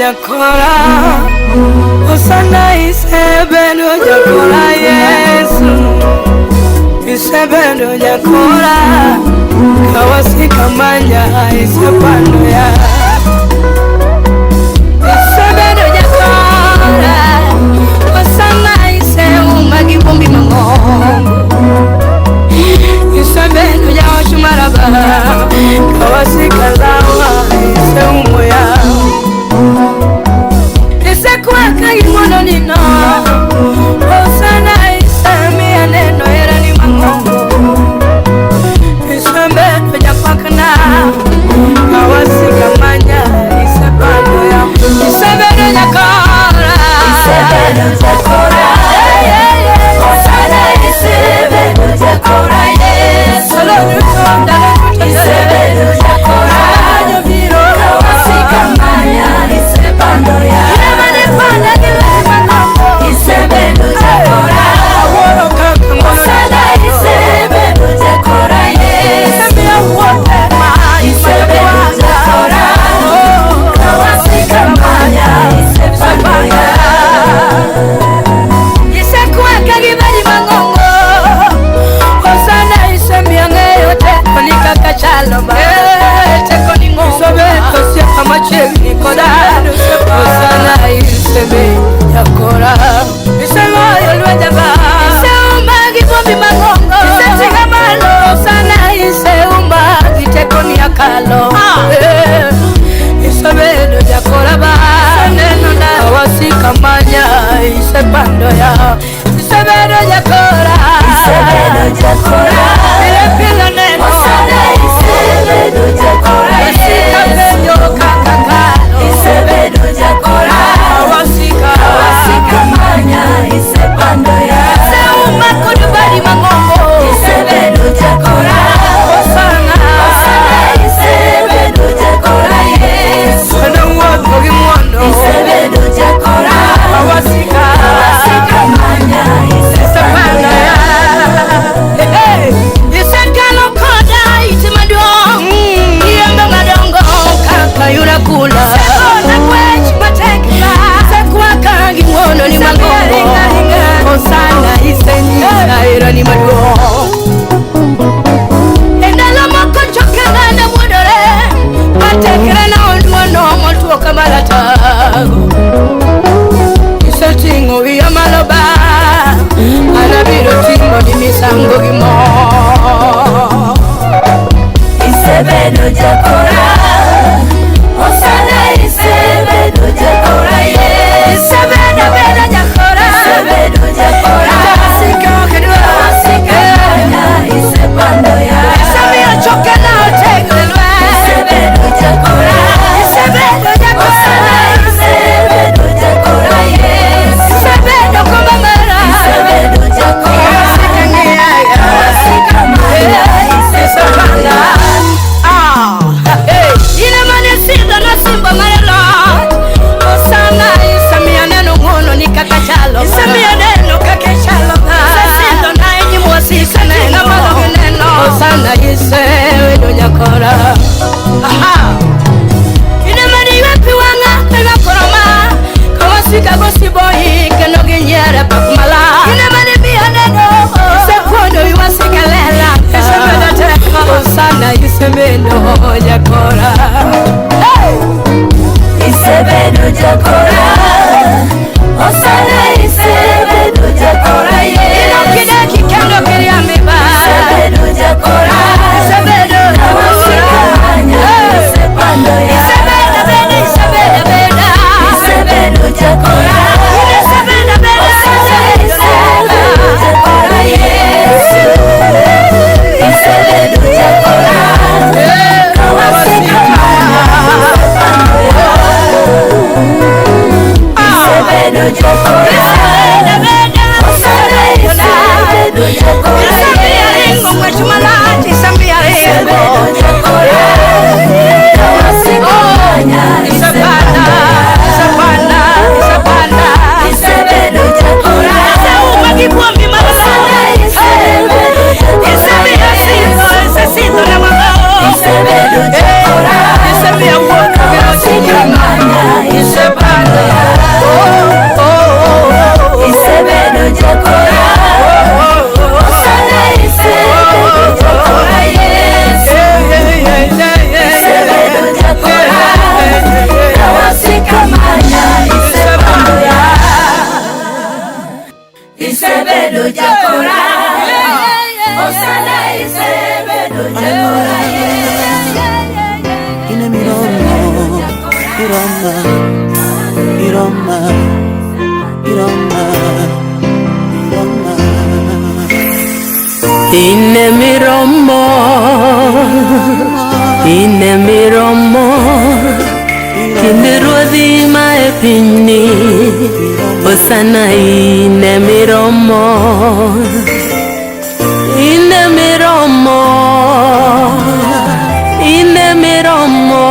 jakora, Osana isebedo jakora Yesu, isebedo jakora, kawasikamanya isepando ya. Isebedo jakora, Osana iseuma gibombi mangongo, isebedo jaoshumaraba, kawasikalawa iseumoya. Nino Osana isemia neno era ni mangongo, isebedo jakwakna, kawasikamanya isepando ya. Isebedo jakora, Isebedo jakora, Osana isebedo jakora Yesu, isebedo jakora, kawasikamanya isepando ya. Isebedo jakora, Osana isebedo jakora Yesu, isebedo jakora, kawasikamanya isepando ya. Isekweka gibali mangongo, Osana isemiangeyo tekoni kaka chalo ba, tekoni ngongo, isebedo siepa machiegni koda, Osana isebe jakora, isegoyo lwenje ba, iseuma gi bombi mangongo, isetinga malo, Osana iseuma gi tekoni akalo, isebedo jakora ba, neno na wasikamanya isepando ya, isebedo jakora, Isebedo jakora, pile pile neno, Osana isebedo jakora wasika Yesu, penyo kaka kalo, isebedo jakora, wasika kawasikamanya isepando ya. Seuma kod badi mangongo, Isebedo jakora, Osana, Osana isebedo jakora Yesu, Ene wuotho gi ng'wono, isebedo jakora, wasika kawasikamanya isepando isepando ya. ya. Isekalo koda iti maduong', yembe madongo kaka yura kula, Sekona kwech matek ba, sekwaka gi ng'wono ni mangongo, Osana isenyisa hera ni maduong'. E ndalo moko chokena ne muodore, matekre na oduono motuo ka maratago. Iseting'o wiya malo ba, an abiro timo ni misango gi mor. Isebedo jakora, Osana isebedo jakora Yesu, Isebedo bedo jakora, isebedo jakora, Jasika ok dwar, kawasikamanya isepando ya. Isemiyo chokena otegno e lweny. Isebedo jakora, Isebedo jakora, Osana jakora, Osana isebedo jakora Yesu. Ine miromo, iroma, iroma, iroma, iroma. Ine miromo, ine miromo, kinde ruodhi ma e pinyni, Osana ine miromo, ine miromo, ine miromo,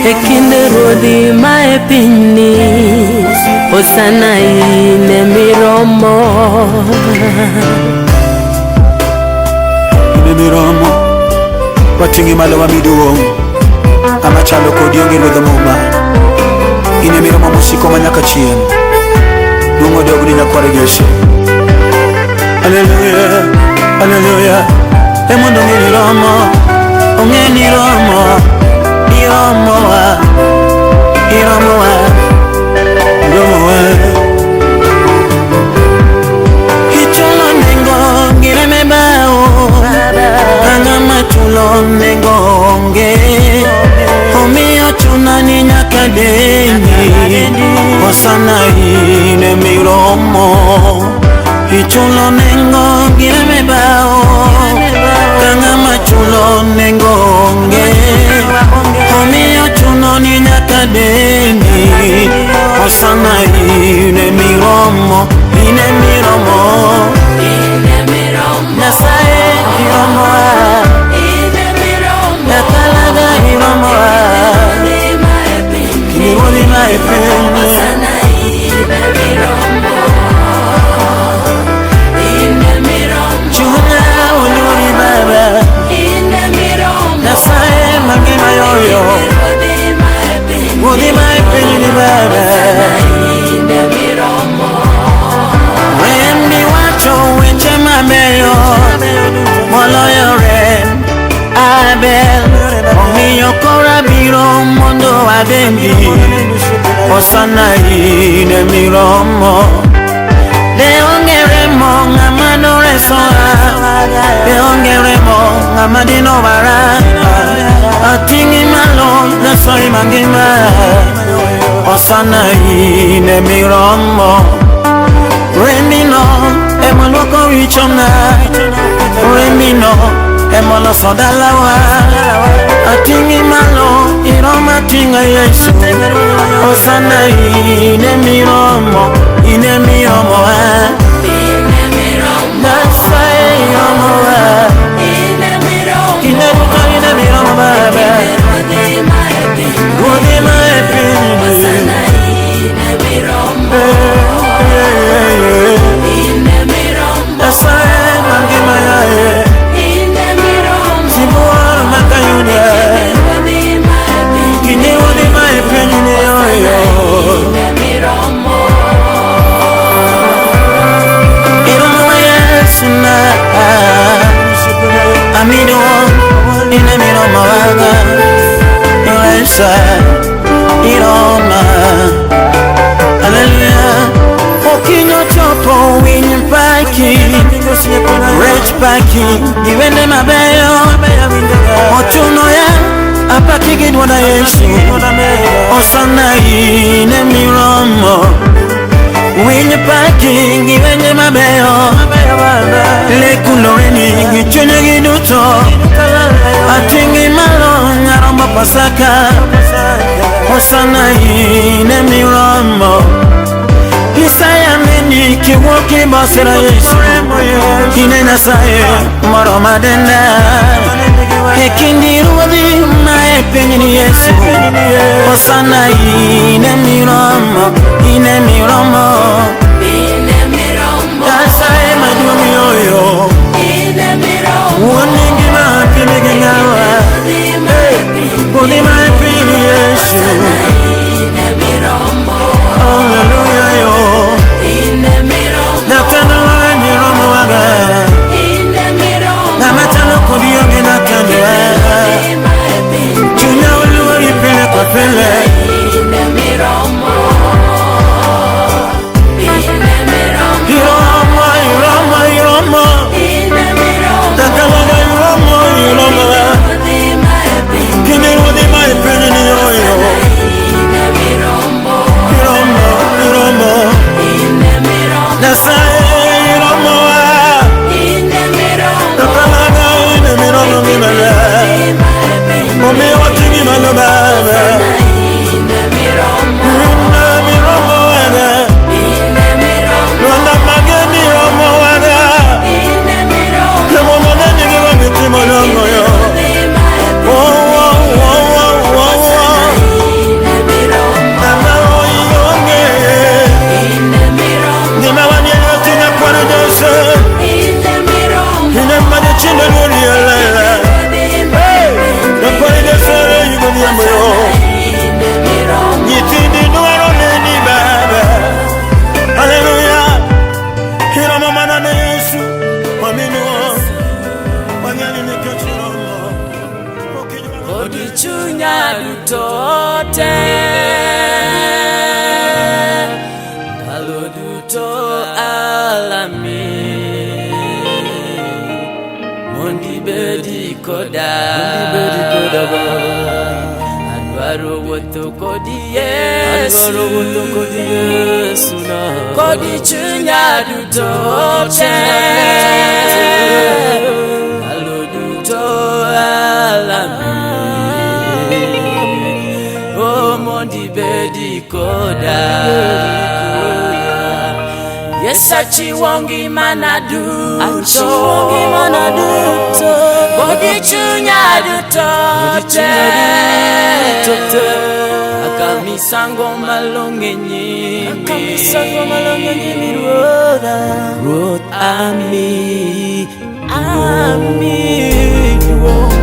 e kinde ruodhi ma e pinyni, Osana ine miromo. Ine miromo, wating'i malo wami duong', ng'ama chalo kodi onge ruodh muma. Ine miromo mosiko manyaka chieng', duong' odog ni nyakwar Jesse. Haleluya, haleluya, e mondo ong'e ni romo, ong'e ni romo, iromowa, iromowa, iromowa. Ichulo nengo gi rembe bao, ka ng'ama chulo nengo onge. Omiyo chuna ni nyaka dendi, Hosana ine miromo. Ichulo nengo gi rembe bao, ka ng'ama chulo nengo onge. Omiyo chuno ni nyaka dendi, Hosana ine miromo, ine miromo. Ine miromo, Nyasaye iromowa, ine miromo, Nyakalaga iromowa, ruodhi ma e pinyni, ruodhi ma e piny. Osana ine miromo, ine miromo, Chunya oluori Baba, ine miromo, Nyasaye mangima yoyo, ruodhi ma e pinyni, ruodhi ma e pinyni Baba. Ine miromo, Rembi wacho weche mabeyo moloyo remb Abel, omiyo koro abiro mondo adendi, Hosana ine miromo. De onge remo ng'ama noresoa, de onge remo ng'ama dinowara. Ating'i malo Nyasaye mangima, Hosana ine miromo. Remino ema luoko richona, Remino ema loso dalawa. Ating'i malo iroma ting'a Yesu, Hosana ine miromo, ine miromo ah. ine miromo, Nyasaye iromowa, ine miromo, kinde duto ine miromo Baba, ruodhi ma e pinyni, ruodhi ma e pinyni. Osana ine miromo, Eh, eh, eh. ine miromo, Nyasaye mangima yaye, ine miromo, sibuor makayude. ruodhi ma e pinyni, Kinde ruodhi ma e pinyni yoyo. ine miromo. Iromo Yesu na amido ine miromo waga Yesu iroma. Hallelujah. Okinyo chopo winy paki, rech paki, gi wende mabeyo. Ochuno ya apaki gi dwonda Yesu, Hosana ine miromo. Winj paki gi wende mabeyo, lekuloreni gi chunygi duto. Ating'i malo nyarombo Pasaka, Hosana ine miromo. Isaya neni kiwuok ibosra Yesu, ine Nyasaye moro madenda. E kindi ruodhi ma e pinyni Yesu, Hosana ine miromo, ine miromo. Ine miromo, Nyasaye maduong' yoyo, ine miromo, wuon ngima pime gi ng'awa, ruodhi ma e pinyni, ruodhi ma e piny Yesu. Ine miromo, Hallelujah yo, ine miromo, Jatend lweny romo waga, ine miromo, ng'ama chalo kodi onge jatend waga. ruodhi ma e pinyni, Chunya oluori pile ka pile. ine miromo. Adwaro wuotho kodi Yesu. Adwaro wuotho kodi Yesu na. Kodi chunya duto te. Ndalo duto alami. O mondo ibedi koda. Yesu achiwo ngimana duto. Achiwo ngimana duto. Kodi chunya duto te. Duto te. Kaka misango malong'o e nyimi. Kaka misango malong'o e nyimi Ruodha. Ruoth ami, Ami duong'.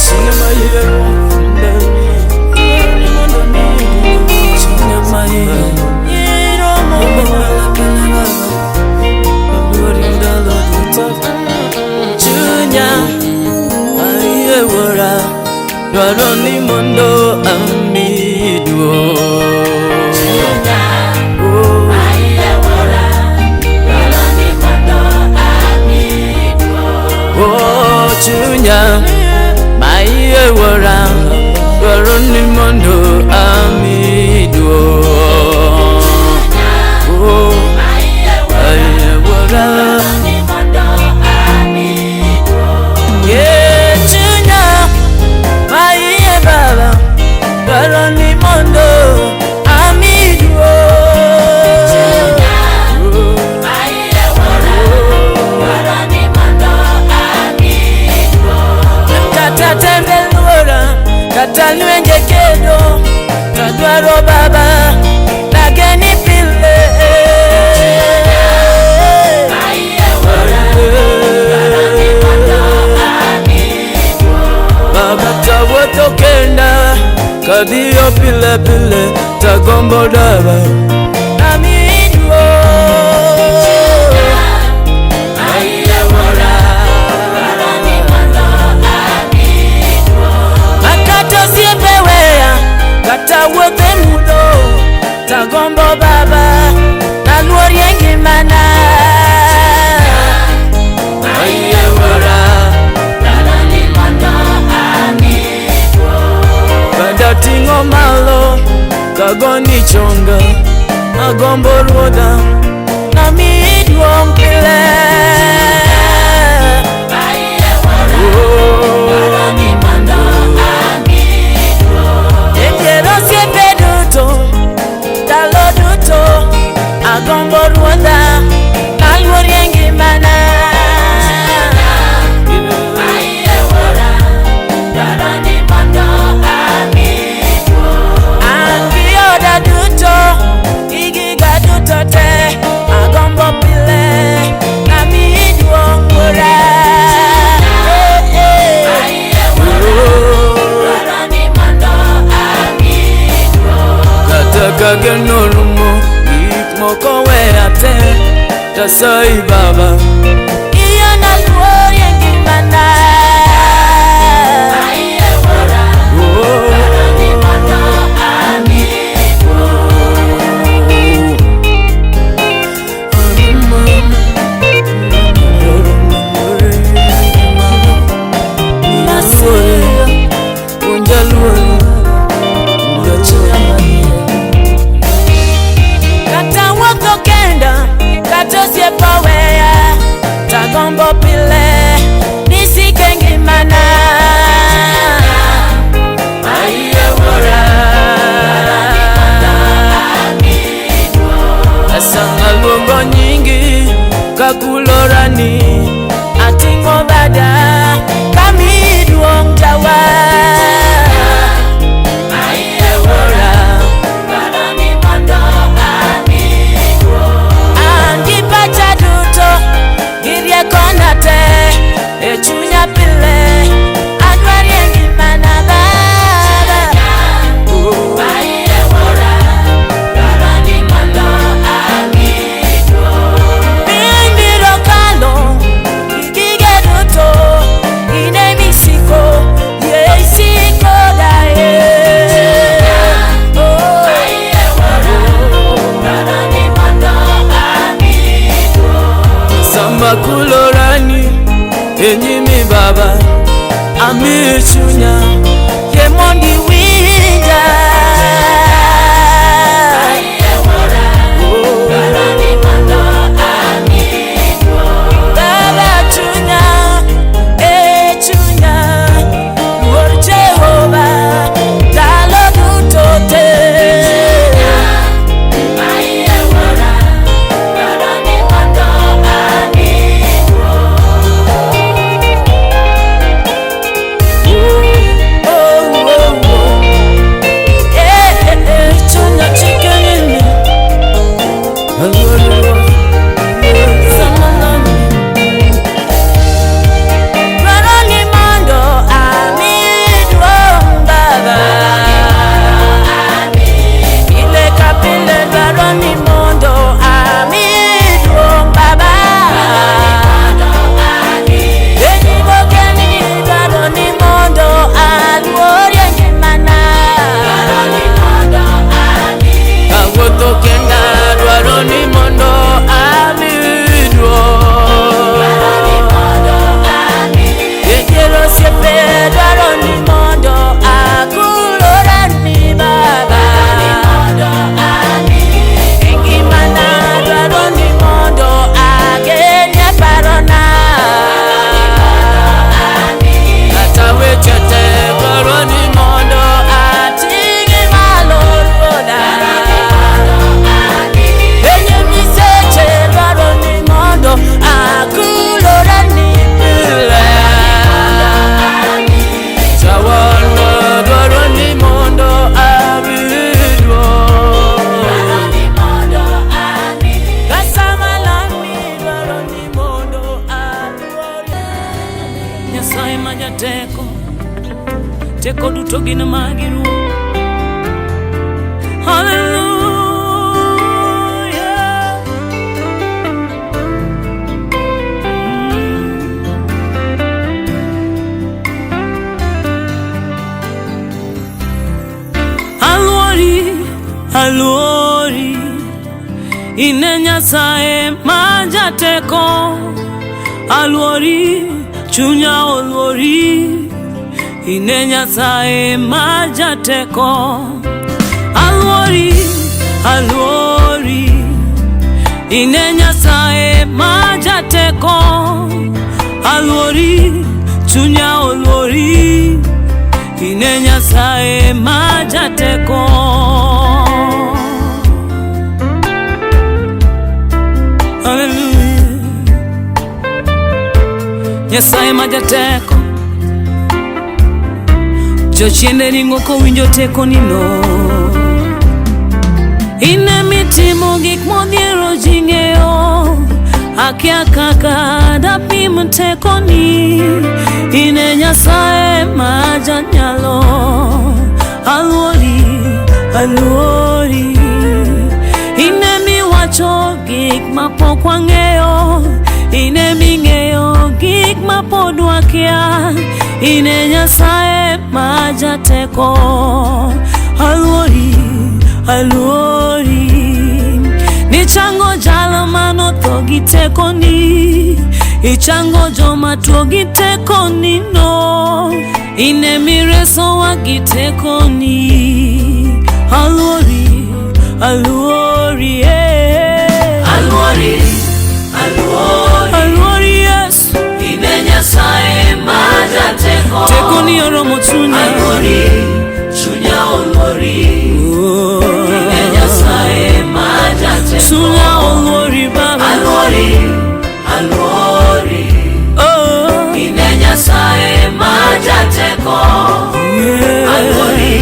Chunya maiye mondo mi chunya maiye iromo pile baba aluori ndalo duto chunya maiye wuora dwaro ni mondo ami duong'. Chunya Oh. maiye wuora dwaro ni mondo ami duong'. Oh, chunya maiye wuora dwaro ni mondo ami duong'. Oh, Maiye wuora maiye wuora. dwaro ni mondo ami duong'. Yeah, chunya maiye baba dwaro ni mondo ami duong'. Chunya maiye wuora dwaro ni mondo ami duong'. Kata tembe luora, kata lwenje kedo, tadwaro baba nageni pile. Maiye wuora dwaro ni mondo ami duong'. Baba tawuotho kenda kadhiyo pile pile tagombo dala Ami duong'. Maiye wuora dwaro ni mondo ami duong'. Makata osiepe weya, kata wuoth e mudho, tagombo baba naluori e ngimana. Maiye wuora dwaro ni mondo ami duong'. Bada ting'o malo kagoni chonga agombo ruodha Nami duong' pile. Maiye wuora dwaro ni mondo ami duong'. E dier osiepe duto, ndalo duto, agombo ruodha naluori e ngimana. Maiye wuora dwaro ni mondo ami duong'. An gi oda duto, gi giga duto te, agombo pile, nami duong' wuora. Eh, eh. Maiye wuora dwaro ni mondo ami duong'. Kata ka geno rumo gik moko weya te tasai baba Iyo naluori e ngimana. Maiye wuora Oh. dwaro ni mondo ami duong'. Kata wuotho kenda, kata osiepa weya, to gin magi Ruoth. Hallelujah. Aluori, aluori, ine Nyasaye ma jateko. Aluori, chunya oluori, ine Nyasaye ma jateko. Aluori, aluori, ine Nyasaye ma jateko. Aluori, chunya oluori, ine Nyasaye ma jateko. Hallelujah. Nyasaye ma jateko, jochiende ringo kowinjo tekoni no. Ine mitimo gik modhiero ji ng'eyo, akia kaka dapim tekoni. Ine Nyasaye ma janyalo, aluori, aluori. Ine miwacho gik mapok wang'eyo, ine ming'eyo gik mapod wakia. Ine Nyasaye ma jateko, aluori, aluori. Nichango jalo manotho gi tekoni, ichango joma tuo gi tekoni no. Ine miresowa gi tekoni, aluori, aluori, eh. Aluori, aluori, Aluori Yesu, ine Nyasaye ma jateko. tekoni oromo chunya. Aluori, chunya oluori, Oh. ine Nyasaye ma jateko. Chunya oluori Baba. Aluori, aluori, Oh. ine Nyasaye ma jateko. Yeah. Aluori,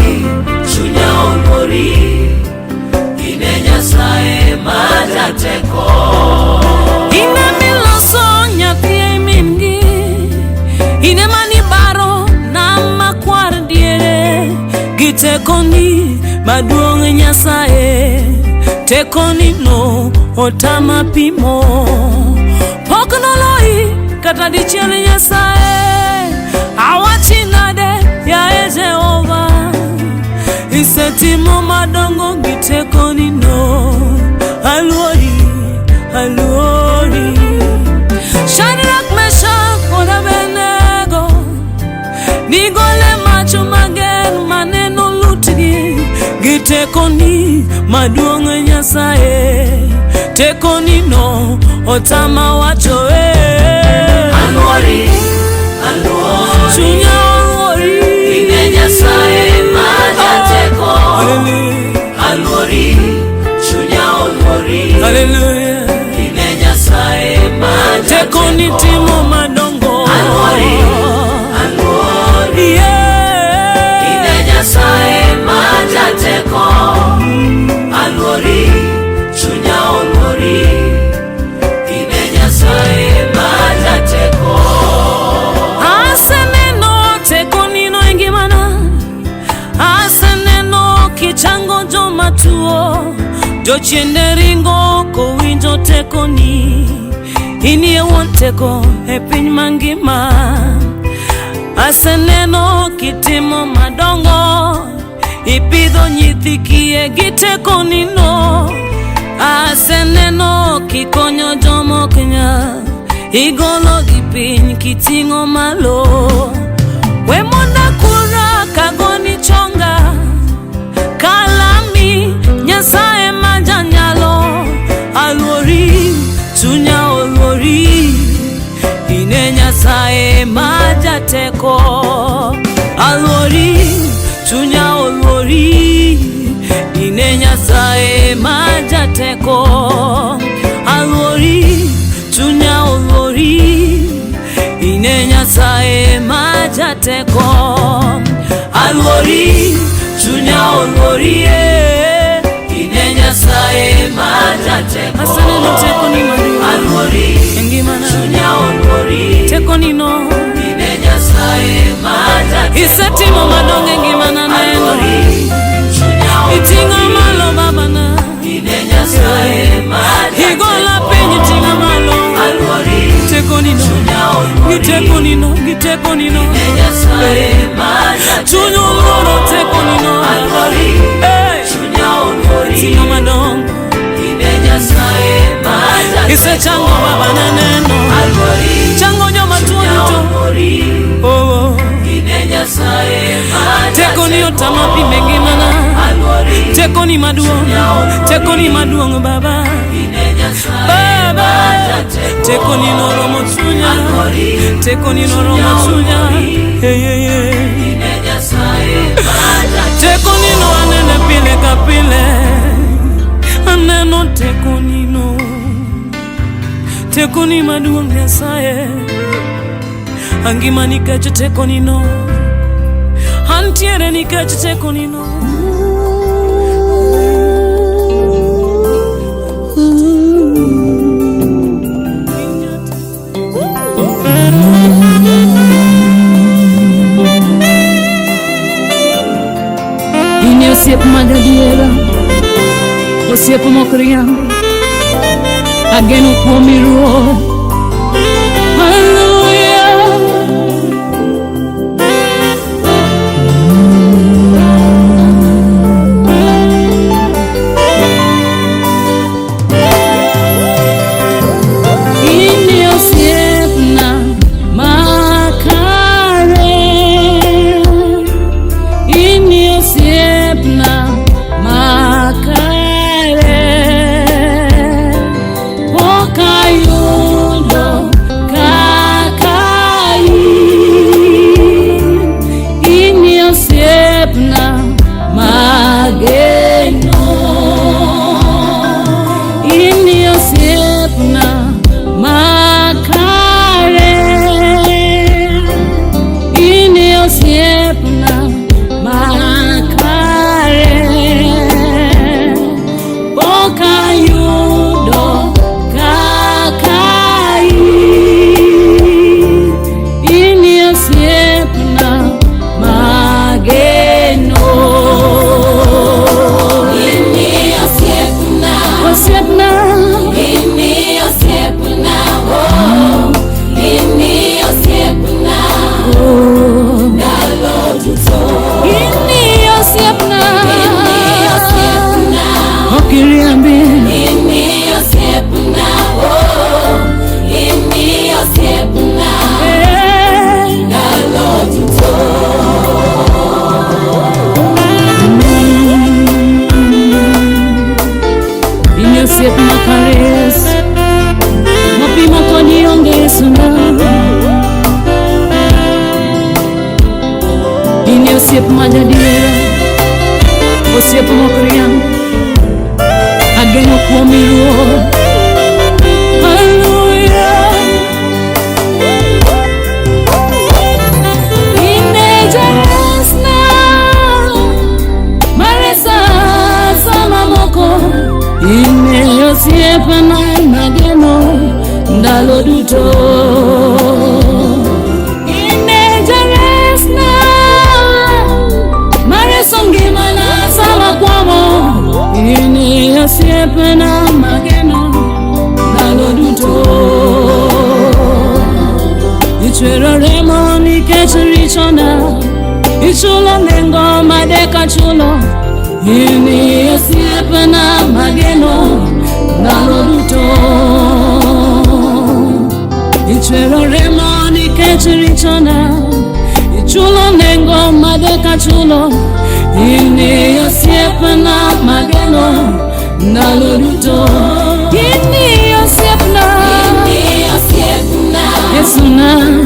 chunya oluori, ine Nyasaye ma jateko. Ine miloso nyathi ei min-gi, ine manibaro nam makwar diere, gi tekoni maduong' Nyasaye, tekoni no otama pimo. Pok noloyi kata dichiel Nyasaye, awachi nade yaye Jehova, isetimo madongo gi tekoni no. Aluori, aluori. Shadrach, Meshach kod Abednego nigole mach mager maneno lutgi gi tekoni maduong' Nyasaye, tekoni no otama wacho eh. Aluori, aluori, Chunya oluori. ine Nyasaye ma jateko. Hallelujah. Aluori, chunya oluori, Hallelujah. ine Nyasaye ma Tekoni jateko. timo madongo. Aluori, aluori, Yeah. ine Nyasaye ma jateko. Aluori, chunya oluori, ine Nyasaye ma jateko. Aseneno tekoni no e ngimana, aseneno kichango joma tuo, jochiende ringo kowinjo tekoni. Inie wuon teko e piny mangima. Aseneno kitimo madongo, ipidho nyithi kiye gi tekoni no. Aseneno kikonyo jomok nyal, igolo gi piny kiting'o malo. We mondo akura kagoni chonga, kalami Nyasaye ma janyalo. Aluori, chunya oluori, ine Nyasaye ma jateko. Aluori, chunya oluori, ine Nyasaye ma jateko. Aluori, chunya oluori, ine Nyasaye ma jateko. Aluori, chunya oluori, eh. Ine Nyasaye ma jateko. Aseneno tekoni maduong' Aluori, e ngimana. chunya oluori, Tekoni no ine Nyasaye ma jateko. Isetimo madongo e ngimana neno. Aluori, chunya Iting'a oluori. malo babana. Ine Nyasaye ma Igola jateko. piny iting'a malo. Aluori, Tekoni no. chunya oluori. Gitekoni no, gitekoni no. Ine Nyasaye ma jateko. Chuny oluoro tekoni no. Aluori, Hey. chunya oluori. Timo madongo. Ine Nyasaye ma jateko. Isechango babana neno. Aluori, Chango joma tuo chunya duto. oluori. Oh, oh. Ine Nyasaye ma Tekoni jateko. otama pime ngimana. Aluori, Tekoni maduong'. Chunya oluori. Tekoni maduong' baba. Ine Nyasaye Baba. ma jateko. Tekoni noromo chunya. Aluori, Tekoni noromo chunya. Hey, hey, hey. Ine Nyasaye ma jateko. Tekoni no anene pile ka pile. Aneno tekoni no. Tekoni maduong' Nyasaye. Angima nikech tekoni no. Antiere nikech tekoni no. In osiep mag adiera, osiep mok riambi, ageno kuomi Ruoth. Hallelujah. In osiepna makare, in osiepna makare, pok ayudo kaka in, in osiepna mageno. In osiepna makare, in osiepna makare, pok ayudo kaka in, in osiepna mageno. Osiepna, oh. Ini osiepna, ok iriambi. Eh. In osiep makare Yesu, mapimo kodi onge Yesu na. In osiep ma jadiera, osiep mok riambi, ageno kuomi Ruoth. Hallelujah. Ine jaresna, maresa sama moko. Ine osiepna mageno ndalo duto. Ine jaresna, mareso ngimana sama kwamo. Ine osiepna mageno ndalo duto. Ichwero remo nikech richona, ichulo nengo madeka chulo. In osiepna mageno ndalo duto. Ichwero remo nikech richona, ichulo nengo madeka chulo. In osiepna mageno ndalo duto. In osiepna, Yesu na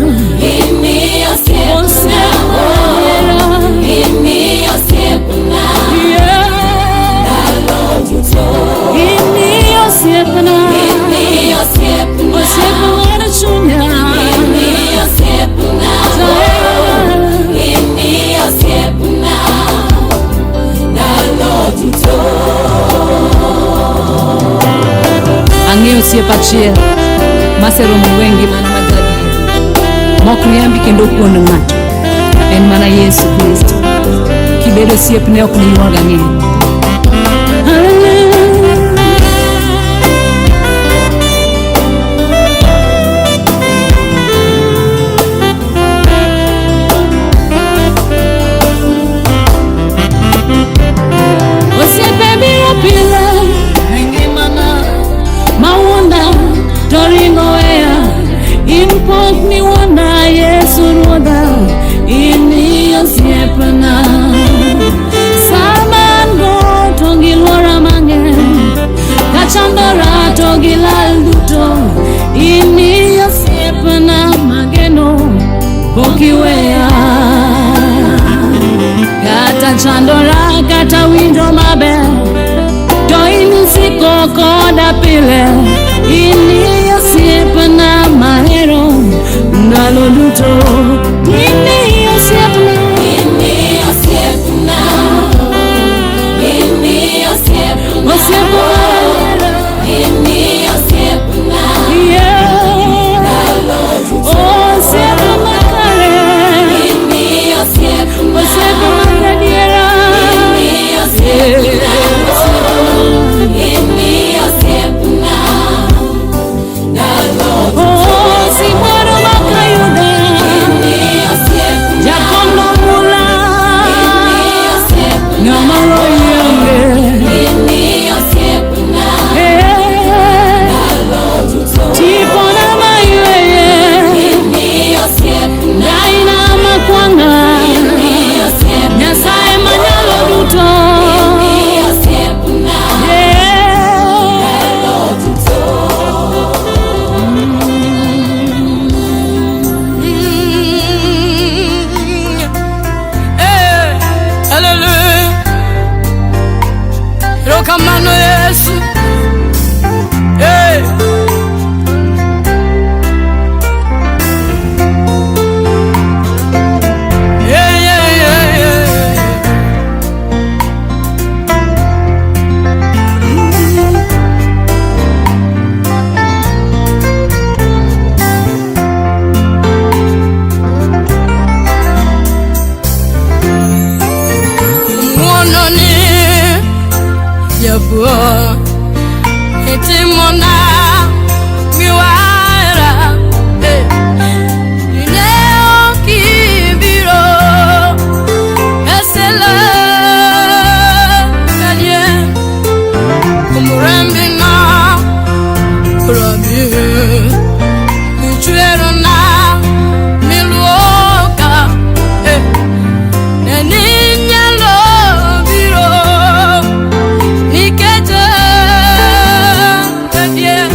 Ang'eyo osiep achiel maseromo wengi mana mag adier mok riambi kendo ok wuond ng'ato. En mana Yesu Kristo. Kibedo osiepne ok niywag ang'e. Osiepe biro pile e ngimana mawuonda to ringo weya. In pok niwuonda Yesu Ruodha, in i osiepna. Sama an go to giluora mang'eny, kachandora to gilal duto. In i osiepna mageno, pok iweya. Kata chandora kata winjo maber, to in isiko koda pile. In i osiepna mahero ndalo duto. In i osiepna. Ini osiepna, ini osiepna, Osiepna. Ini osiepna, Yeah. Osiepna makare. Ini osiepna, Osiepna maradiera. Ini osiepna, ini osiepna, ndalo Oh, sibuor makayuda. Ini osiepna, Jakondo mula. Ini osiepna, Ng'ama loyonge. Ini osiepna, Eh. Ndalo duto. Tipona mayweye. Ini osiepna, Daina makwanga. Ini osiepna, Nyasaye manyalo duto. Ini osiepna, Yeah. Ndalo duto. Eh, haleluya. Erokamano Yesu. Eh. Yeah, yeah, yeah, yeah. Ng'wononi jabuo itimona miwara eh. Dine ok ibiro esela kadie kumurembina rabi michwerona miluoka eh. Neninyalo biro nikech adier.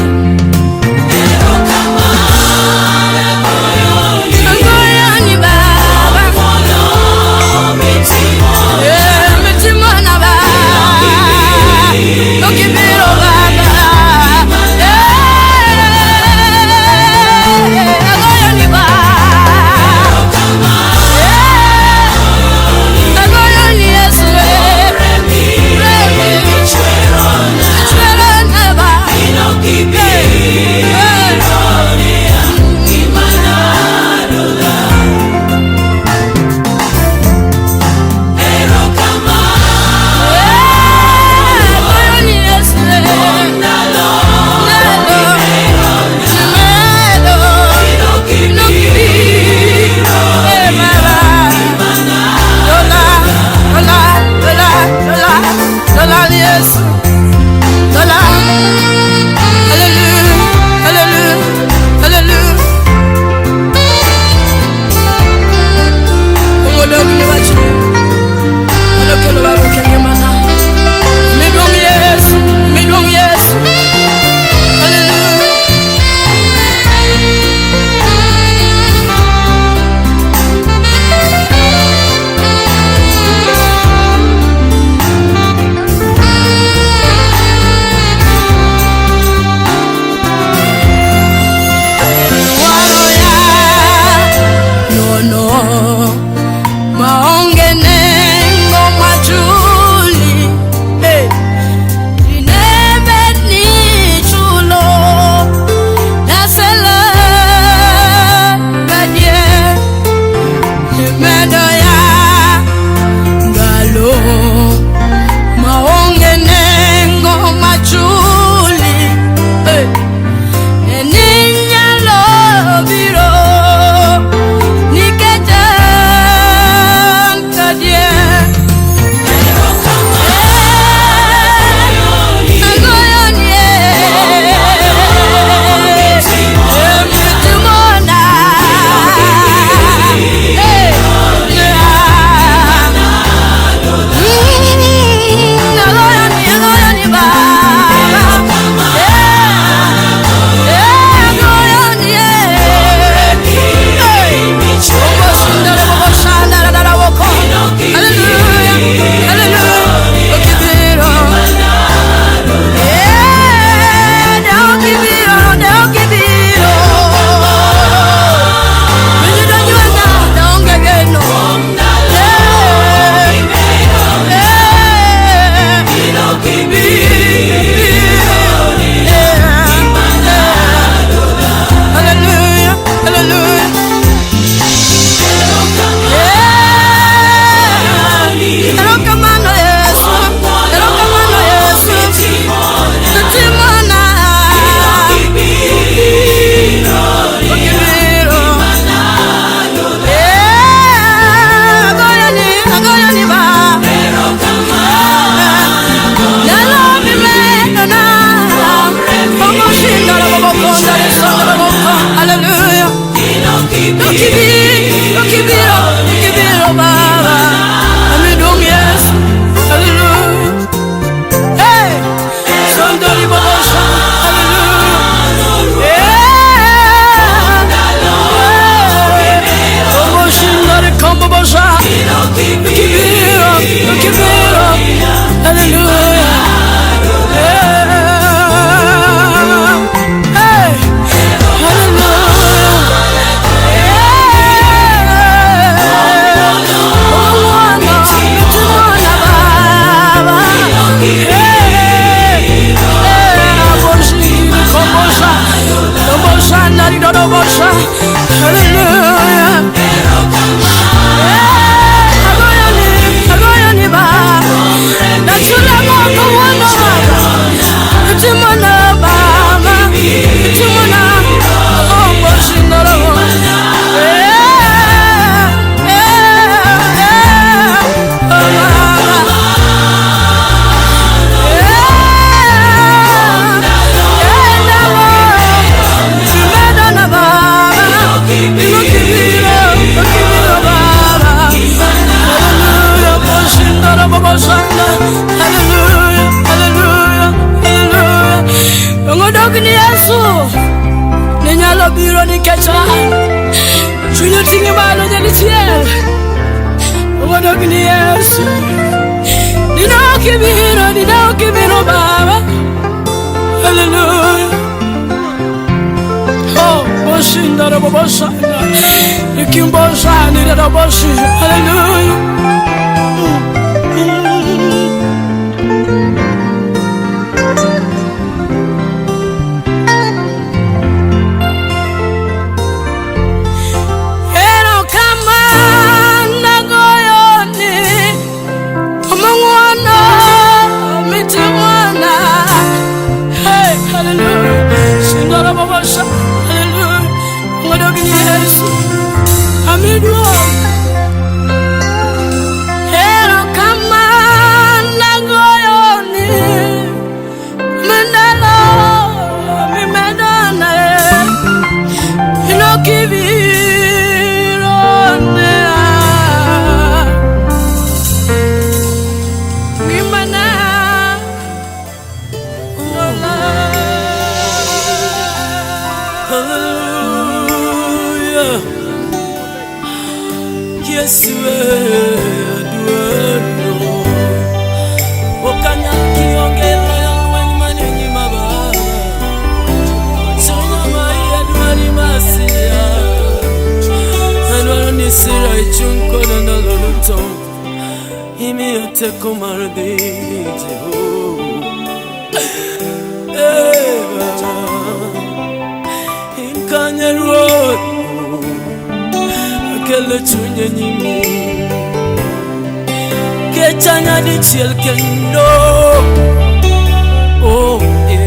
Odogni Yesu ninyalo biro nikech an chuny oting'i malo nyadichiel. Odogni Yesu nine ok ibiro, nine ok ibiro Baba. Hallelujah. Oh, boshinda robo boshanda ikimboshani roboshi. Hallelujah. Erokamano agoyoni omang'wono mitimona. Hey, hallelujah. Sindara babasha. Hallelujah. Ngodogni Yesu. Amiduong'. Erokamano agoyoni mindalo mimedona inokibirone ngimana nola. Hallelujah. Yesu aduaro. Okanya kionge loyo lweny mane nyima baba. Chunya ma iye dwari masia. Adwaro ni sira ichung' koda ndalo duto. Imiyo teko mar dhi Jehova. Eh, Baba. In kanye Ruoth, akelo chunya nyimi. Kecha nyadichiel kendo. Oh, eh.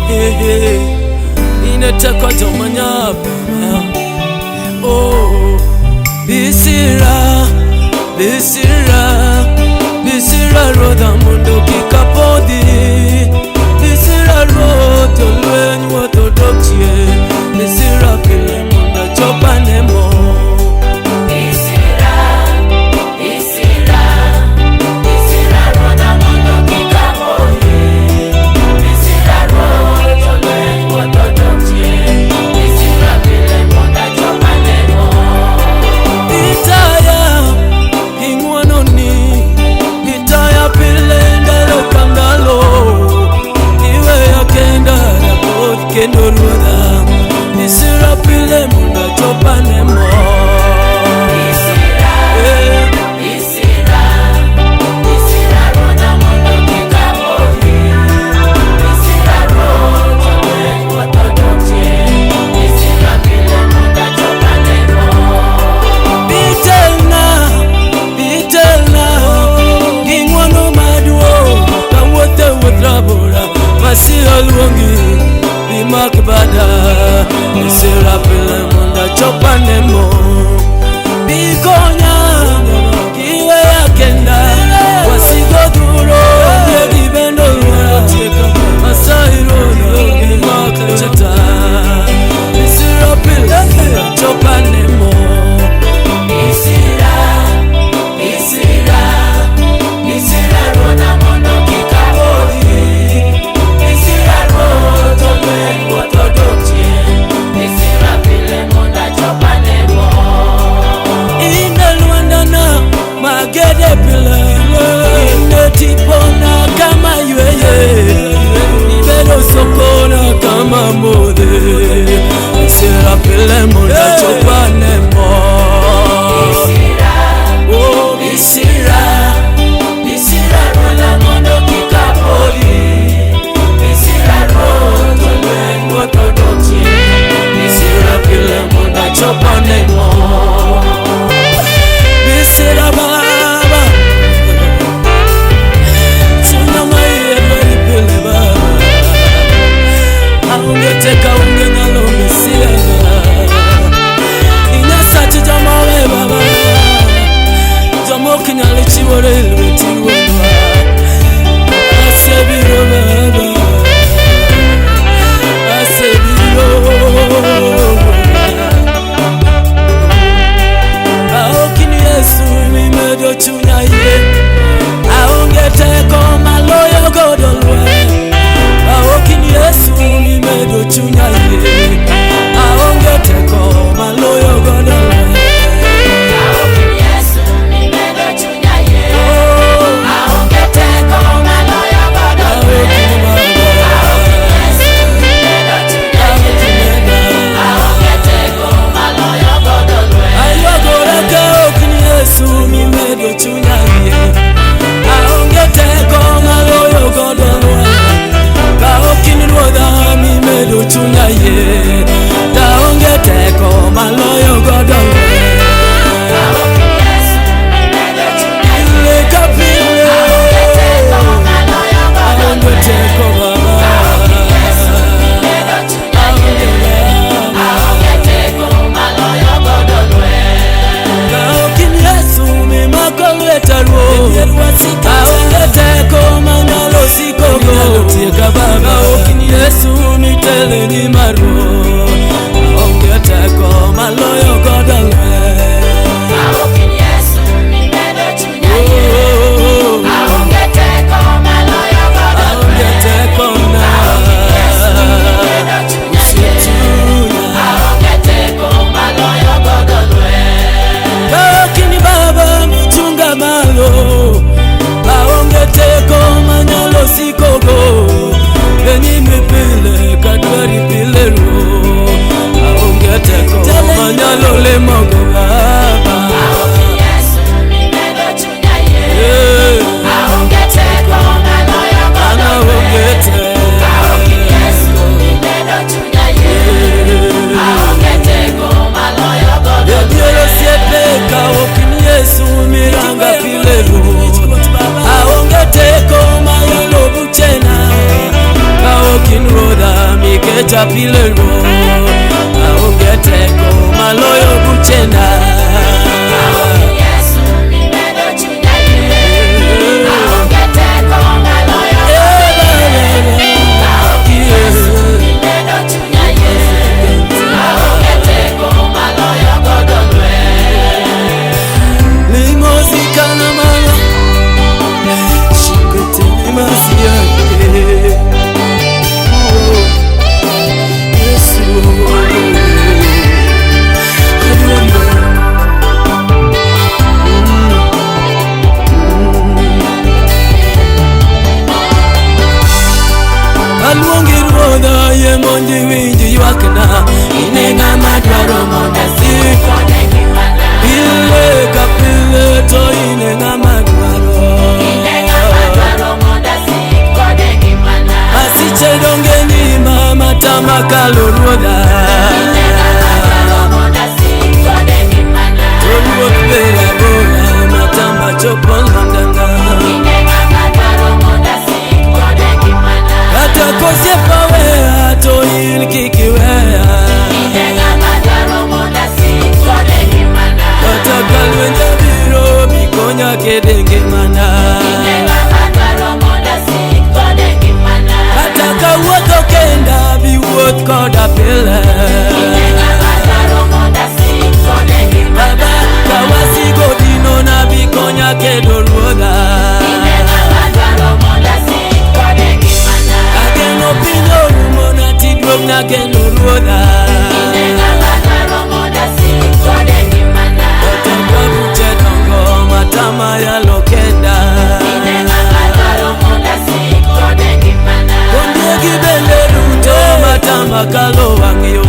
Eh, eh. In e teko joma nyap, Baba. Oh, bisira, bisira, bisira ruodha mondo kik apodhi. Bisira ruoth jolweny wuoth odok chien. Bisira pile mondo achop ane mor. Isira, isira, isira ruodha mondo kik apodhi. Isira ruoth jolweny wuoth odok chien. Isira pile mondo achop ane mor. Itaya ing'wononi, itaya pile ndalo ka ndalo. Iweya kenda rapoth kendo ruodha, isira pile mondo achop ane mor. Isira, Eh. isira, isira ruodha mondo kik apodhi. Isira ruoth jolweny wuoth odok chien. Isira pile mondo achop ane mor. Itelna, itelna, gi ng'wono maduong' kawuotho e wuoth rabora masira luongi imak bada isira pile mondo achop ane mor. Bikonya kiweya kenda wasigo dhuro ondiegi bende olwora Masai ruodha imak lweta isira pile mondo achop ane mor. Isira, isira, isira ruodha mondo kik apodhi. Isira ruoth jolweny wuoth odok chien. Isira pile mondo achop ane mor. Ine lwandana magede pile ine tipona kama yweye ibedo sokona kama modhe isira pile mondo achop ane mor. Isira, Oh, isira, isira ruodha mondo kik apodhi. Isira ruoth jolweny wuoth odok chien. Isira pile mondo achop ane mor. Bisira baba chunya ma iye dwari pile baba aonge teko aonge nyalo mesiana inyasachi joma owe baba joma ok nyal chiwore e lweti wuonwa asebiro baba asebiro aokini Yesu mimedo chunya yie aonge teko maloyo godo lweny aokini Aonge teko manyalo sikogo. Ka ok in Yesu mitelo e nyima Ruoth. Aonge teko maloyo godo lweny. Oh, aonge teko na. Osiechunya. Lakini Baba michunga malo, aonge teko manyalo sikogo. E nyimi pile kadwari pile ruo, aonge teko manyalo lemogo Baba. Eh, an aonge teko. Adier osiepe ka ok in Yesu miranga pile ruoth. Aonge teko mayalo buchena ka ok in Ruodha mikecha pile ruoth. Aonge teko maloyo buchena. Limozikana mala shikete limasi yake. Oh, Yesu. Adonai. Aluongi Ruodha, yie mondo iwinj ywakna. In e ng'ama dwaro mondo asik. Pile ka pile to in e ng'ama dwaro. Masiche donge nyima matama kalo Ruodha. To ruoth ber abora matama chopo London. Kata kosiepa weya to in kik iweya. Kata ka lwenje biro bikonya kede ngimana. Kata ka wuotho kenda bi wuoth koda pile. Baba ka wasigo dinona bikonya kedo Ruodha. Ageno piny orumona tiduogna kendo Ruodha. Kata ka buche dongo matama yalo kenda. Ondiegi bende ruto matama kalo wang' yo.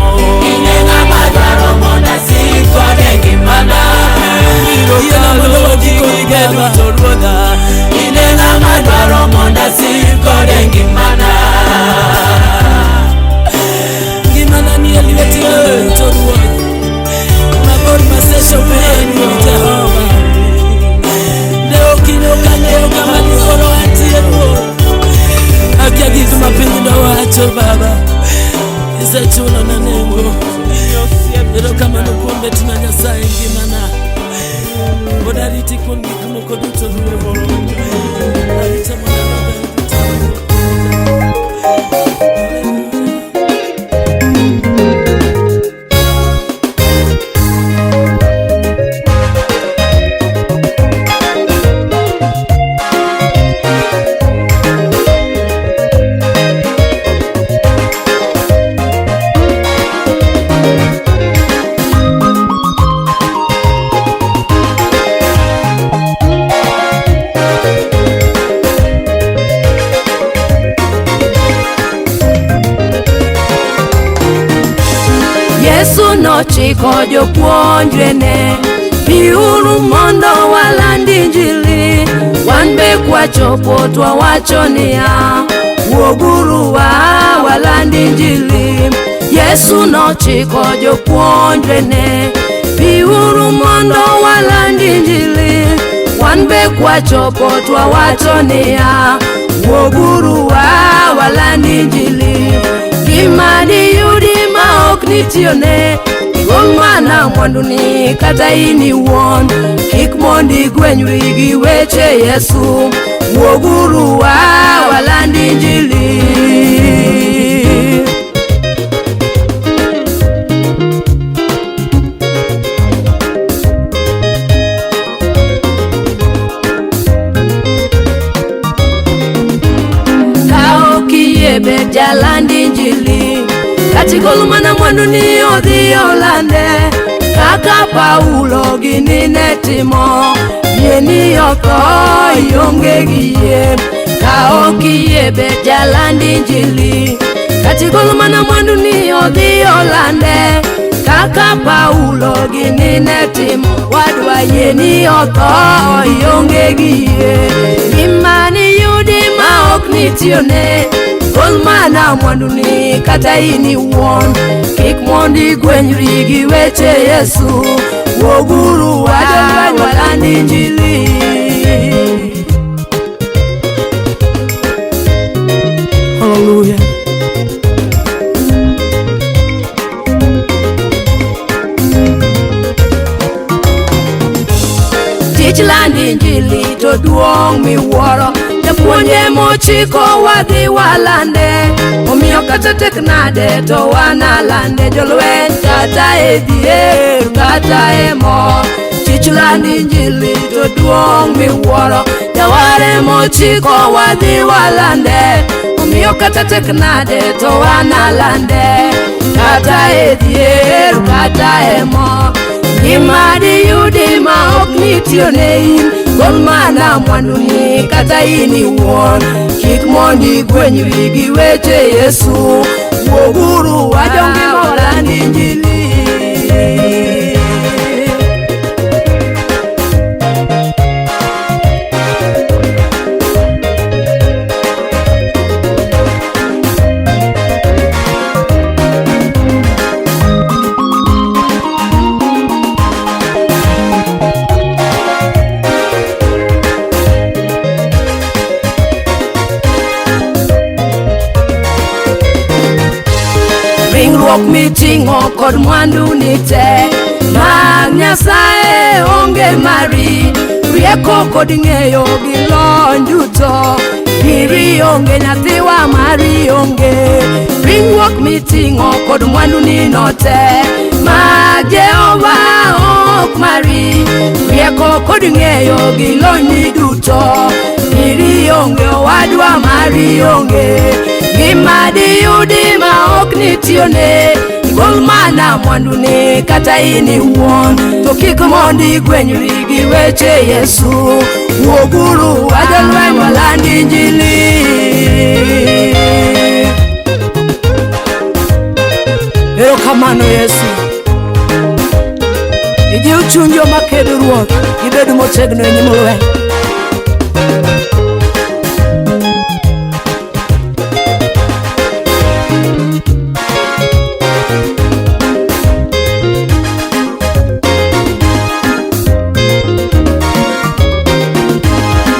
Biro kalo gige duto Ruodha. In e ng'ama dwaro mondo asik kode ngimana. Ngimana ni e lweti duto Ruoth. Mabor masechope en in Jehova. Ne ok in ok ang'eyo kama dikoro antie Ruoth. Akia gik ma piny dowacho Baba. Isechulona nengo. Erokamano kuom betna Nyasaye ngimana. Pod ariti kuom gik moko duto Ruoth. Arita mondo maber duto. Yesu nochiko jopuonjrene, biuru mondo waland Injili. Wan be kwachopo twawacho niya, wuoguru waa waland Injili. Yesu nochiko jopuonjrene, biuru mondo waland Injili. Wan be kwachopo twawacho niya, wuoguru waa waland Injili. Gima diyudi ma ok nitiyone, igol mana mwanduni kata in iwuon. Kik mondo igwenyri gi weche Yesu, wuoguru waland Injili. Ka ok iyie bed jaland Injili, kata igol mana mwanduni odhi olande, kaka Paulo gini ne timo, yie ni otho ionge gi yie. Ka ok iyie bed jaland Injili, kata igol mana mwanduni odhi olande, kaka Paulo gini ne timo, wadwa yie ni otho ionge gi yie. Gima niyudi ma ok nitiyone, gol mana mwanduni kata in iwuon. Kik mondo igwenyri gi weche Yesu, wuoguru waland Injili. Hallelujah. Tich land Injili to duong' miwuoro, japuonj emochiko wadhi walande, omiyo kata tek nade to wanalande, jolweny kata e dhier kata e mor. Tich land Injili to duong' miwuoro, jawar emochiko wadhi walande, omiyo kata tek nade to wanalande, kata e dhier kata e mor. Gima diyudi ma ok nitiyone in, gol mana mwanduni kata in iwuon. Kik mondo igwenyri gi weche Yesu, wuoguru wajongima waland Injili. Ringruok miting'o kod mwandu ni te mag Nyasaye onge mari, rieko kod ng'eyo gi lony duto giri onge, nyathiwa mari onge. Ringruok miting'o kod mwandu ni no te mag Jehova ok mari, rieko kod ng'eyo gi lony duto giri onge, owadwa mari onge. Gima diyudi ma ok nitiyone, gol mana mwanduni kata in iwuon. To kik mondo igwenyri gi weche Yesu, wuoguru wajolweny waland Injili. Erokamano Yesu. Ijiw chuny joma kedo Ruoth, gibed motegno e nyim lweny.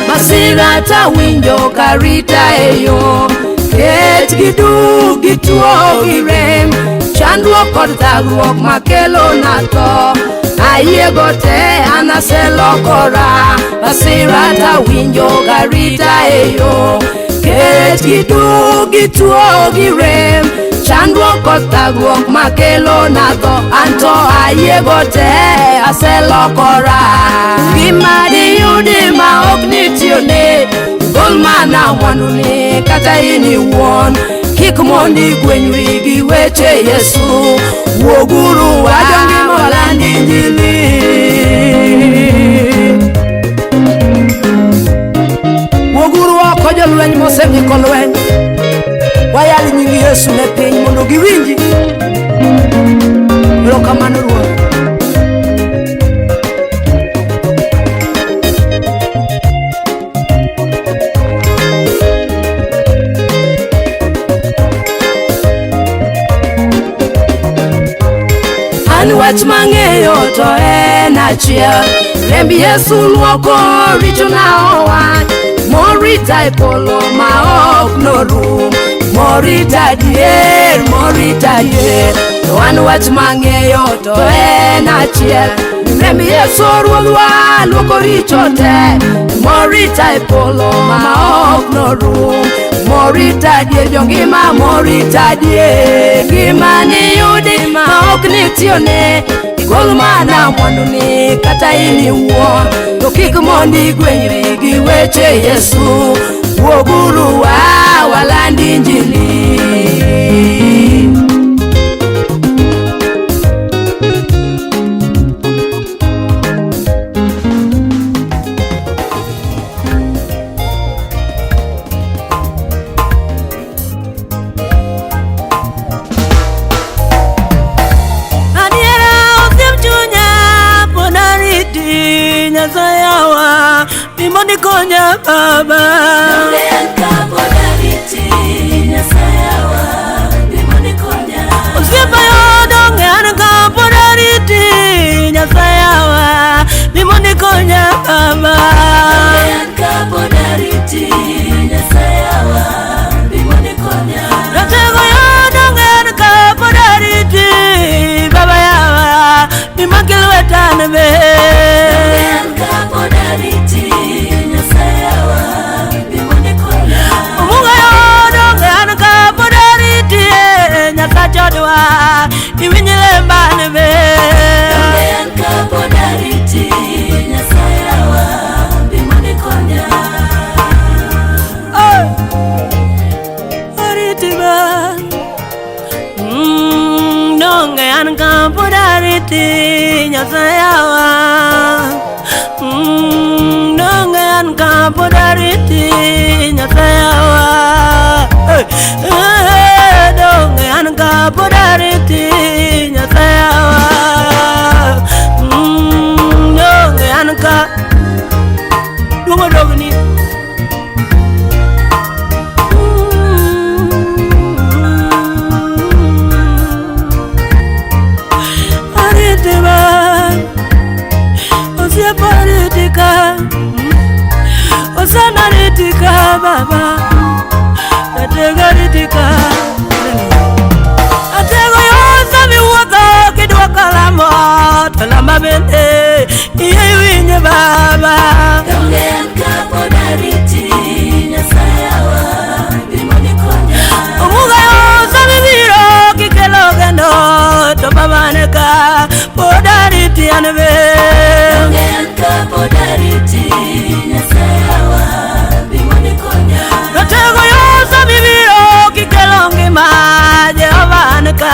Masira tawinjo karita e yo, kech gi duk gi tuo gi rem, chandruok kod thagruok makelo na tho. Ayiego te an aselokora. Masira tawinjo karita e yo, kech gi duk gi tuo gi rem, chandruok kod thagruok makelo na tho. Anto ayiego te aselokora. Gima diyudi ma ok nitiyone, gol mana mwanduni kata in iwuon. Kik mondo igwenyri gi weche Yesu, wuoguru wajongima waland Injili. Wuoguru oko jolweny moseng'iko lweny, wayal nying Yesu ne piny mondo giwinji. Erokamano Ruoth. An wach mang'eyo to en achiel, remb Yesu luoko richona owang', morita e polo ma ok norum. Morita dier, morita dier. To an wach mang'eyo to en achiel. Remb Yesu Ruodhwa luoko richo te. Morita e polo ma ok norum. Morita dier jongima, morita dier. Ngima niyudi ma ok nitiyone. Igol mana mwanduni kata in iwuon. To kik mondo igwenyri gi weche Yesu. Wuoguru wa waland Injili. Adiera osiep chunya pod ariti Nyasaye bi mondo ikonya baba. Osiepa donge an ka pod ariti Nyasaye bi mondo ikonya baba. Ratego yo donge an ka pod ariti baba yawa bi maki lweta an be. Omuga yo donge an ka pod ariti Nyasacha odwa iwinj lemba an be. Ariti ba donge an ka pod ariti Nyasaye wa donge an ka pod ariti Nyasaye wa donge an ka pod ariti Nyasaye wa donge an ka duogo dogni. Ariti ba osiepa aritika osana aritika baba atego aritika atego yo sami wuotho kidwoko lamo to lamba bende iye iwinje baba. Omuga yo sami biro kikelo geno to baba ne ka pod ariti an be. Ratego yo sami biro kikelo ngima Jehova an ka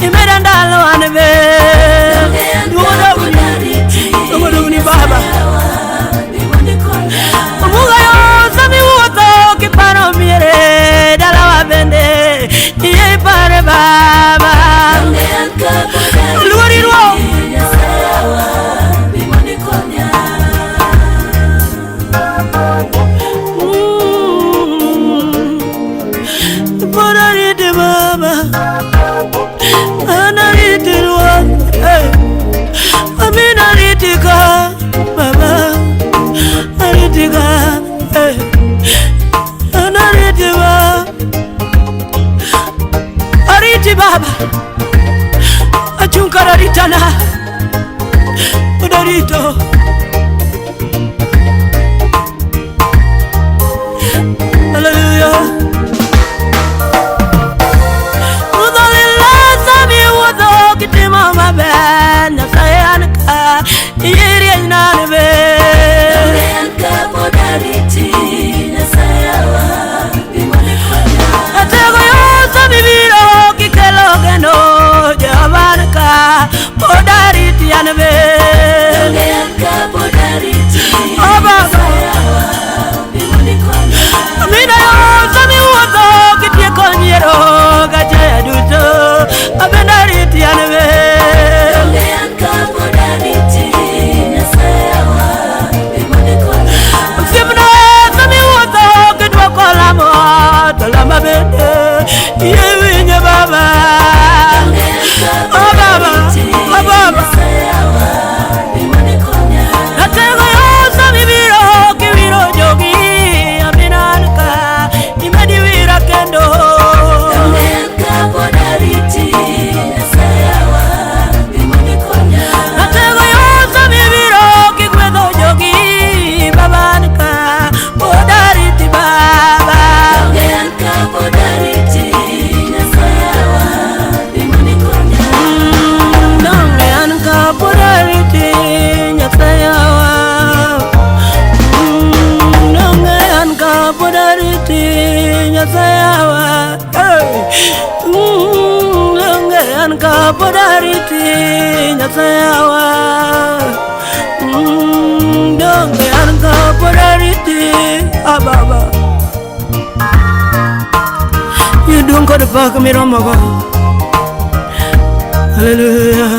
imeda ndalo an be. Duogo dogni baba. Omuga yo sami wuotho kiparo miere dalawa bende iye ipare baba. Luori ruo. Pod ariti baba, an ariti ruoth, amin ariti ka baba, ariti ka, an ariti ba, ariti baba, achung kar aritana, pod arito. Hallelujah. Kitimo maber Nyasaye an ka irieny an be. Atego yo sami biro kikelo geno Jehova an ka pod ariti an be. Nyasaye onge an kapod ariti Nyasaye donge an kapod ariti ababa Duong kod pak miromogo. Hallelujah,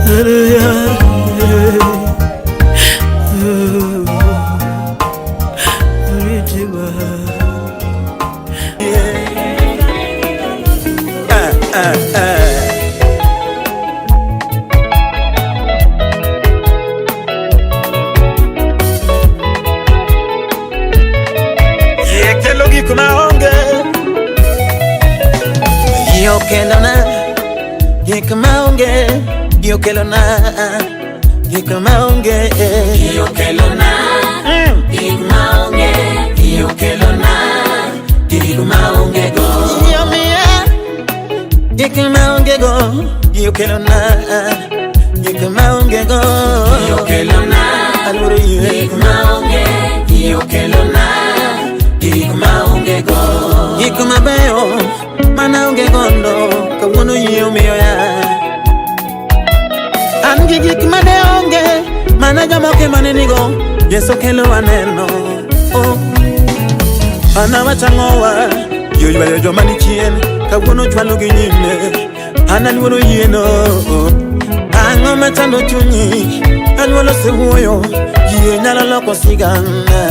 hallelujah. Ariti Yekelo gik maonge. Yokelona gik maonge. Yokelona gik maonge. Yokelona gik maonge. Yokelona gik maonge go. Yomiya gik maonge go. Yokelona gik maonge go. Yokelona Aluoro yie. gik maonge. Yokelona gik maonge go. Gik mabeyo mana onge gondo kawuono yie omiyo ya. An gi gik mane onge mana jomoko ema ne nigo Yesu kelo aneno. Oh. An awachang'owa yoywayo joma ni chien kawuono chwalo gi nyime. An aluoro yieno. Ang'o machando chunyi? Anyuola osewuoyo yie nyalo loko sigana.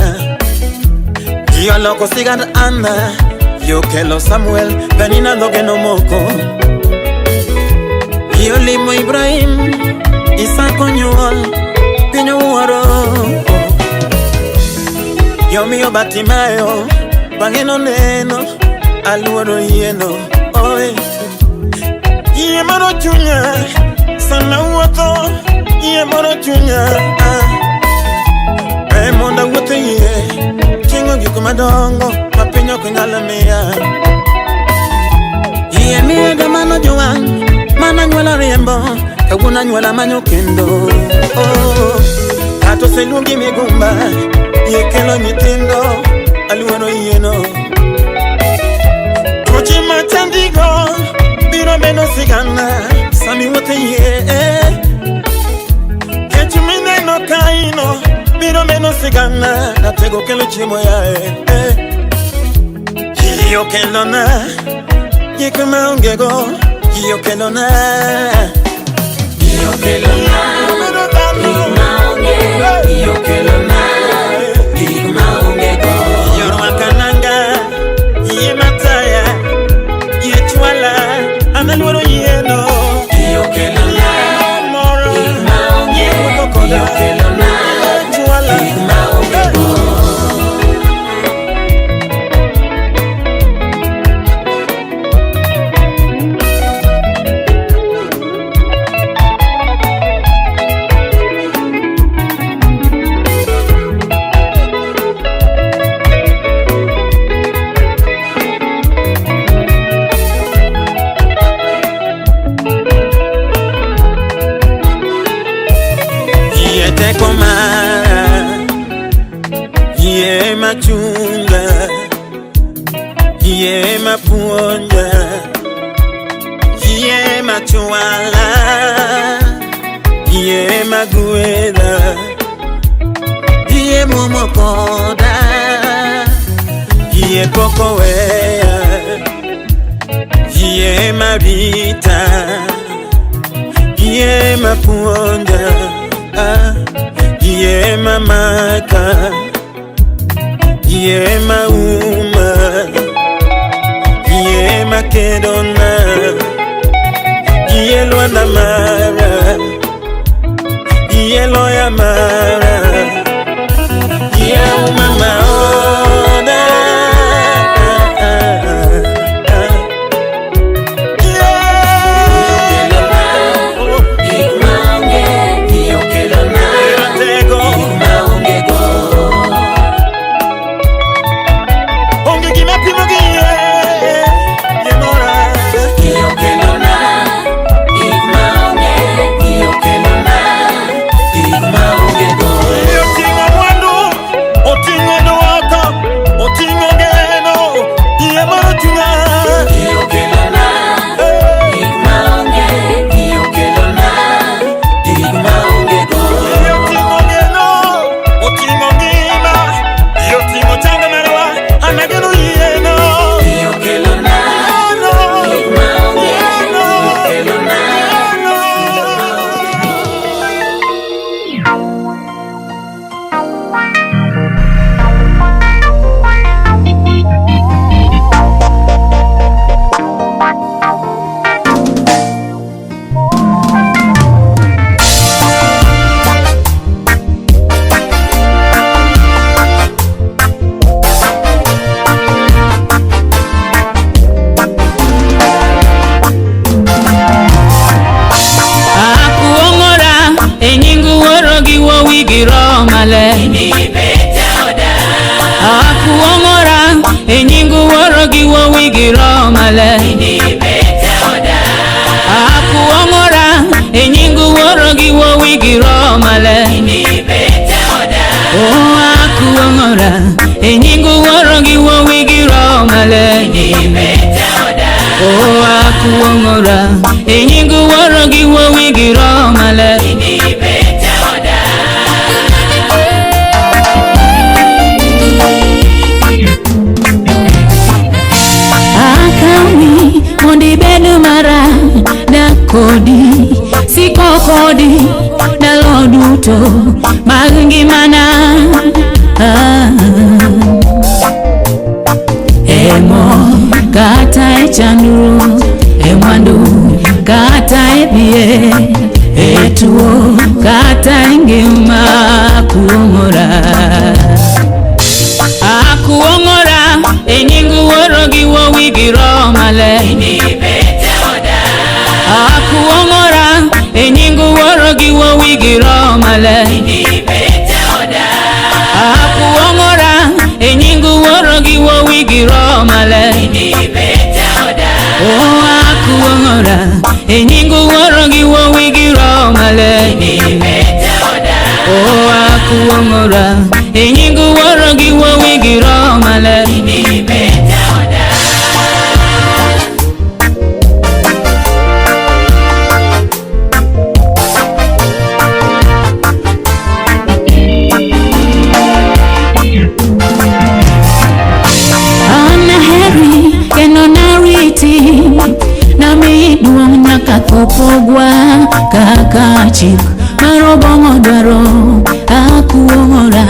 Yie oloko sigand Anna, yie okelo Samuel, Penina dhoge nomoko. Yie olimo Ibrahim, Isaka onyuol, piny owuoro. Yie omiyo Bartimayo, bang'e noneno, aluoro yieno. Oi. Yie moro chunya, sama awuotho, yie moro chunya. Ah. Ber mondo awuoth e yie, ting'o gik madongo ma piny ok nyal miya. Yie miyo joma nojwang', mana anyuola riembo, kawuono anyuola manyo kendo. Oh, kata oseluongi migumba, yie kelo nyithindo, aluoro yieno. Tuoche machandigo biro bedo sigana sama iwuotho e yie. Kech mineno kaino biro bedo sigana, ratego kelo chiemo yae. Yie okelona gik maonge go, yie okelona. Yie okelona Obedo dhano. gik maonge. Yie okelona gik maonge go. Yie orwaka nanga, yie mataya, yie chwala, an aluoro yieno. Yie okelona Moro, gik maonge. yie wuotho koda, Yie okelona yie chwala. gik maonge go. Yie teko mara, yie machunga, yie mapuonja, yie machwala, yie magwedha, yie muomo koda, yie pok oweya, yie marita, yie mapuonja, ah, yie mamaka, yie mauma, yie makedona, yie lwanda mara, yie loya mara, yie uma maoda. Gik maonge. Yie okelona Ratego. gik maonge go. Onge gima pimo gi yie, yie mora. Yie okelona gik maonge. Yie okelona gik maonge go. wuowi gi Roho Maler. Akuong'ora e nying Wuoro gi Wuowi gi Roho Maler. Oh, akuong'ora e nying Wuoro gi Wuowi gi Roho Maler. Oh, akuong'ora e nying Wuoro gi Wuowi gi Roho Maler. Akawi mondo ibed mara dak kodi siko kodi ndalo duto mag ngimana. Ah. E mor kata e chandruok, e mwandu kata e dhier, e tuo kata e ngima kuong'ora. Akuong'ora e nying Wuoro gi Wuowi gi Roho Maler. Akuong'ora e nying Wuoro gi Wuowi gi Roho Maler. Akuong'ora e nying Wuoro gi Wuowi gi Roho Maler. Oh, akuong'ora e nying Wuoro gi Wuowi gi Roho Maler. Oh, akuong'ora e nying Wuoro gi Wuowi gi Roho Maler. An aheri kendo nariti, namiyi duong' nyaka tho pogwa kaka chik mar obong'o dwaro akuong'ora.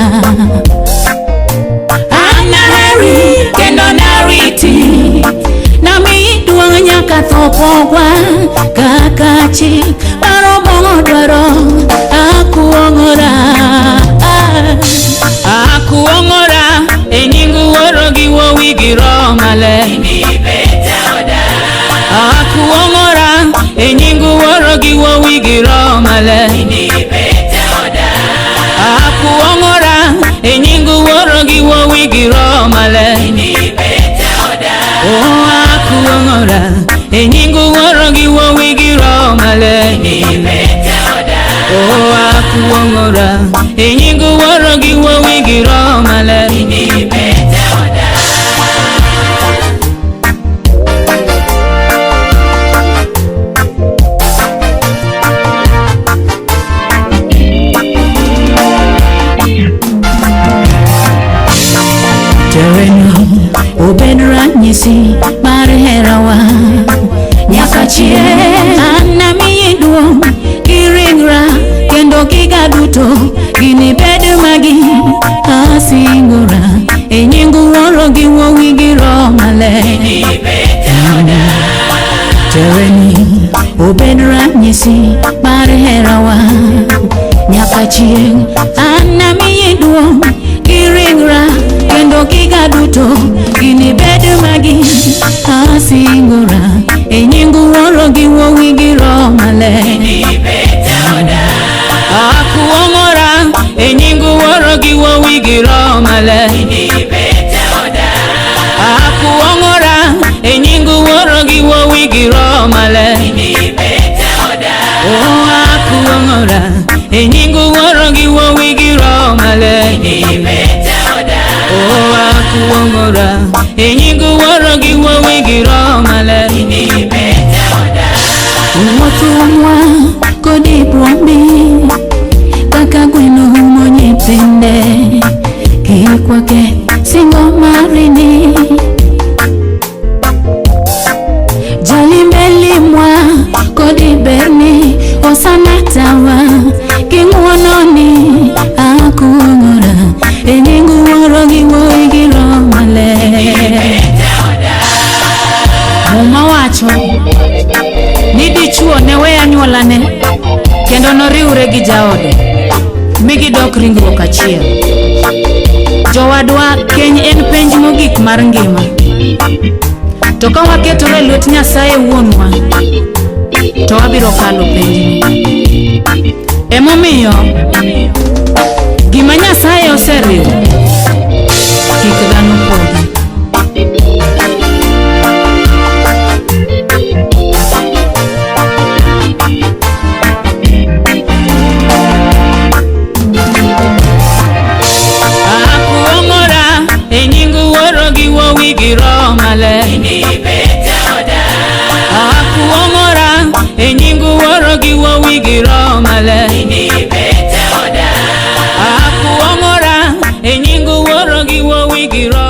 An aheri kendo nariti, namiyi duong' nyaka tho pogwa kaka chik mar obong'o dwaro akuong'ora. Akuong'ora e nying Wuoro gi Wuowi gi Roho Maler. Akuong'ora e nying Wuoro gi Wuowi gi Roho Maler. Akuong'ora e nying Wuoro gi Wuowi gi Roho Maler. Oh, akuong'ora e nying Wuoro gi Wuowi gi Roho Maler. Oh, akuong'ora e nying Wuoro gi Wuowi gi Roho Maler. Tereno obed ranyisi mar herawa nyaka chieng'. An amiyi duong' gi ringra kendo giga duto ginibed magi. Asingora e nying Wuoro gi Wuowi gi Roho Maler. Tereni obed ranyisi mar herawa nyaka chieng'. An amiyi duong' gi ringra kendo giga duto ginibed magi. Asingora e nying Wuoro gi Wuowi gi Roho Maler. Akuong'ora e nying Wuoro gi Wuowi gi Roho Maler. Akuong'ora e nying Wuoro gi Wuowi gi Roho Maler. Oh, akuong'ora e nying Wuoro gi Wuowi gi Roho Maler. Oh, akuong'ora e nying Wuoro gi Wuowi gi Roho Maler. Wuoth umwa kodi bwombi kaka gweno umo nyithinde kik waketh singo marini. Jalimbe limwa kodi berni osana tawa gi ng'wononi. Akuong'ora e nying Wuoro gi Wuowi gi Roho Maler. Muma wacho ni dichuo ne we anyuolane kendo noriwre gi jaode mi gidok ringruok achiel. Jowadwa, keny en penj mogik mar ngima. To ka waketore e lwet Nyasaye wuonwa, to wabiro kalo penjni. Emomiyo, gima Nyasaye oseriwo, kik dhano pogi. wuowi gi Roho Maler. Akuong'ora e nying Wuoro gi Wuowi gi Roho Maler. Akuong'ora e nying Wuoro gi Wuowi gi Roho.